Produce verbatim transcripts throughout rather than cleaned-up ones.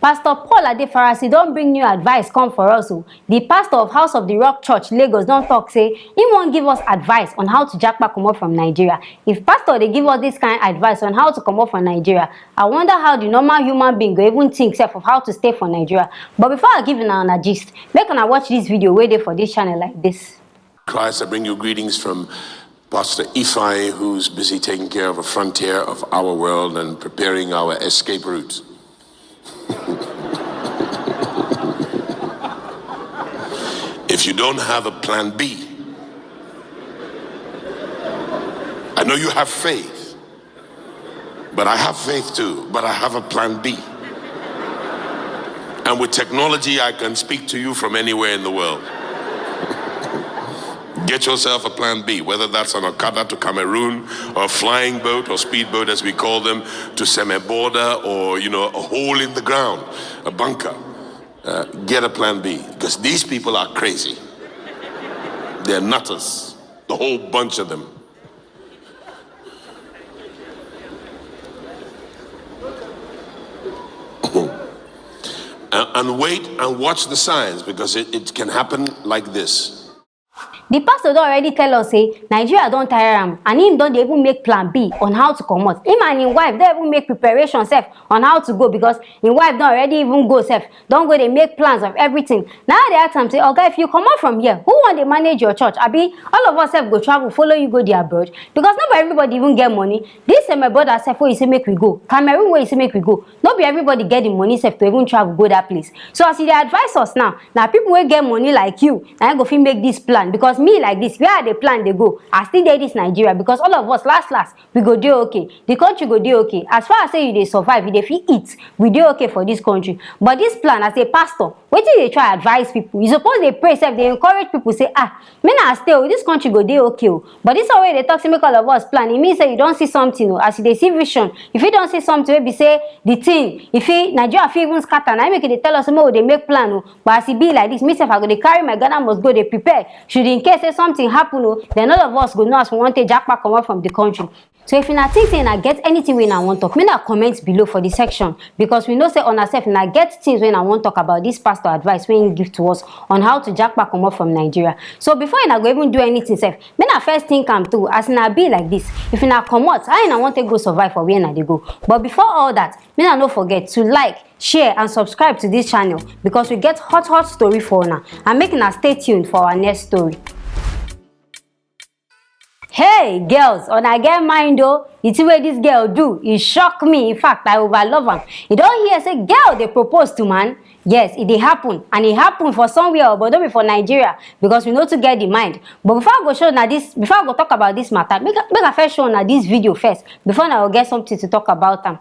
Pastor Paul Adefarasi don bring new advice come for us o. The pastor of House of the Rock Church, Lagos, don talk say he wan give us advice on how to japa comot from Nigeria. If pastor dey give us this kind advice on how to comot from Nigeria, I wonder how the normal human being go even think sef of how to stay for Nigeria. But before I give una una gist, make una watch this video wey dey for this channel like this. Christ, I bring you greetings from Pastor Ifai, who's busy taking care of a frontier of our world and preparing our escape route. If you don't have a plan B, I know you have faith, but I have faith too, but I have a plan B. And with technology, I can speak to you from anywhere in the world. Get yourself a plan B, whether that's an Okada to Cameroon, or a flying boat or speedboat, as we call them, to Seme border, or, you know, a hole in the ground, a bunker. Uh, get a plan B, because these people are crazy. They're nutters, the whole bunch of them. And, and wait and watch the signs, because it, it can happen like this. The pastor don already tell us say Nigeria don tire am, and him don dey even make plan B on how to comot. Him and him wife don even make preparation sef on how to go, because him wife don already even go sef, don go dey make plans of everything. Na I dey ask am say, "Oga, if you comot from here, who wan dey manage your church? Abi all of us sef go travel follow you go the abroad?" Because no be everybody even get money. This same my brother sef wey you say make we go, Cameroon wey you say make we go, no be everybody get the money sef to even travel go that place. So as you dey advise us now, na people wey get money like you na im go fit make this plan, because me like this, where I dey plan dey go, I still dey this Nigeria, because all of us, last last, we go dey okay. The country go dey okay. As far as say you dey survive, you dey fit eat, we dey okay for this country. But this plan, as a pastor, wetin you dey try advise people? You suppose dey pray sef, dey encourage people say, "Ah, make una stay o, this country go dey okay o." But this one wey you dey talk say make all of us plan, e mean say you don see something o. As you dey see vision, you fit don see something wey be say the thing, e fit, Nigeria fit even scatter. Na im make you dey tell us say make we dey make plan o. But as e be like this, me sef, I go dey carry my Ghana must go, dey prepare. Should in case say something happen o, then all of us go know as we wan take japa comot from the country. So if una think say una get anything wey una wan talk, make una comment below for the section, because we know say una sef una get things wey una wan talk about this pastor advice wey he give to us on how to japa comot from Nigeria. So before una go even do anything sef, make una first think am through. As una be like this, if una comot, how una wan take go survive for where una dey go? But before all that, make una no forget to like, share and subscribe to this channel, because we get hot hot story for una, and make una stay tuned for our next story. Hey girls, una get mind o. The thing wey this girl do, e shock me. In fact, I overlove am. You don hear say girl dey propose to man? Yes, e dey happen, and e happen for somewhere o, but no be for Nigeria, because we no too get the mind. But before I go show una this, before I go talk about this matter, make I, make I first show una this video first, before una go get something to talk about am.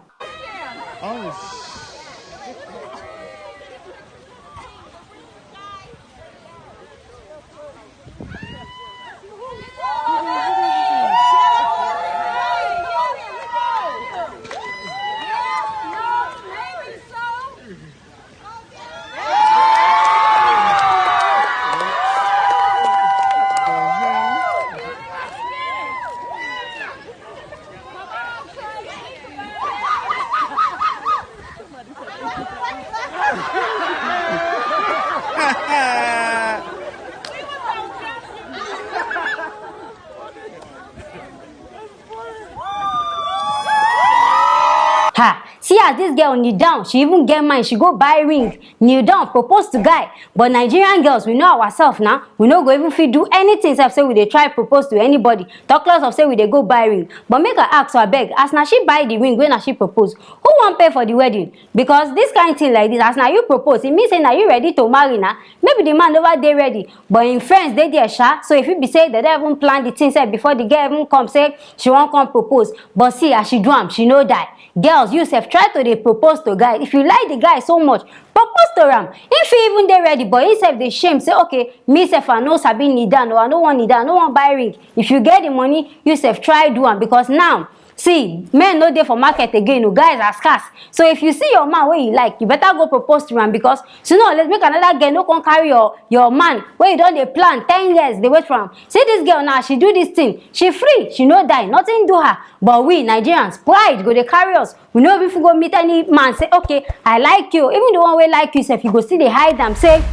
Ha! See as this girl kneel down, she even get mind, she go buy ring, kneel down, propose to guy. But Nigerian girls, we know ourselves now. We no go even fit do anything sef say we dey try propose to anybody. Talk less of say we dey go buy ring. But make I ask, so abeg, as na she buy the ring wey na she propose, who wan pay for the wedding? Because this kind thing like this, as na you propose, e mean say na you ready to marry na. Maybe the man never dey ready, but him friends dey there sha. So e fit be say dem don even plan the thing sef before the girl even come say she wan come propose. But see, as she do am, she no die. Girls, you sef, try to dey propose to guy. If you like the guy so much, propose to am. He fit even dey ready, but he sef dey shame say, "Okay, me sef, I no sabi kneel down, or I no wan kneel down, I no wan buy ring." If you get the money, you sef try do am, because now See, men no dey for market again o, guys are scarce. So if you see your man wey you like, you better go propose to am, because sooner or later make another girl no come carry your your man wey you don dey plan ten years dey wait for am. See this girl now, she do this thing, she free, she no die, nothing do her. But we Nigerians, pride go dey carry us. We no even go meet any man say, okay, I like you. Even the one wey like you sef, you go still dey hide am, say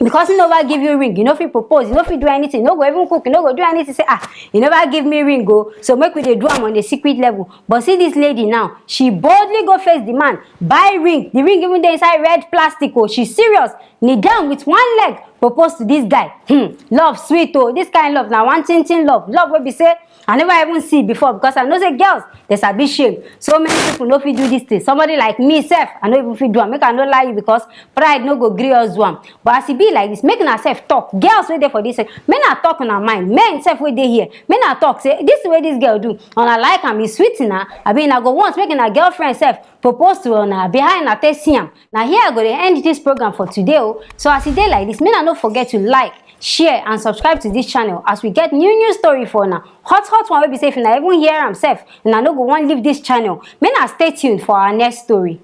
because he never give you ring, you no fit propose, you no fit do anything, you no go even cook, you no go do anything, say, ah, he never give me ring o, so make we dey do am on a secret level. But see this lady now, she boldly go face the man, buy ring, the ring even dey inside red plastic o, she serious, kneel down with one leg, propose to this guy. Hmm. Love sweet o, this kind love na one thing thing love, love wey be say I never even see before, because I know say girls dey sabi shame. So many people no fit do this thing. Somebody like me sef, I no even fit do am. Make I no lie you, because pride no go gree us do am. But as e be like this, make una sef talk. Girls wey dey for this side, make una talk una mind. Men sef wey dey here, make una talk say this way this girl do, una like am, e sweet una, abi una go want make una girlfriend sef propose to una, abi how una take see am? Na here I go dey end this program for today o. So as e dey like this, make una no forget to like, share and subscribe to this channel, as we get new new story for una. Hot hot one wey be say if una even hear am sef, una no go wan leave this channel. Make una stay tuned for our next story.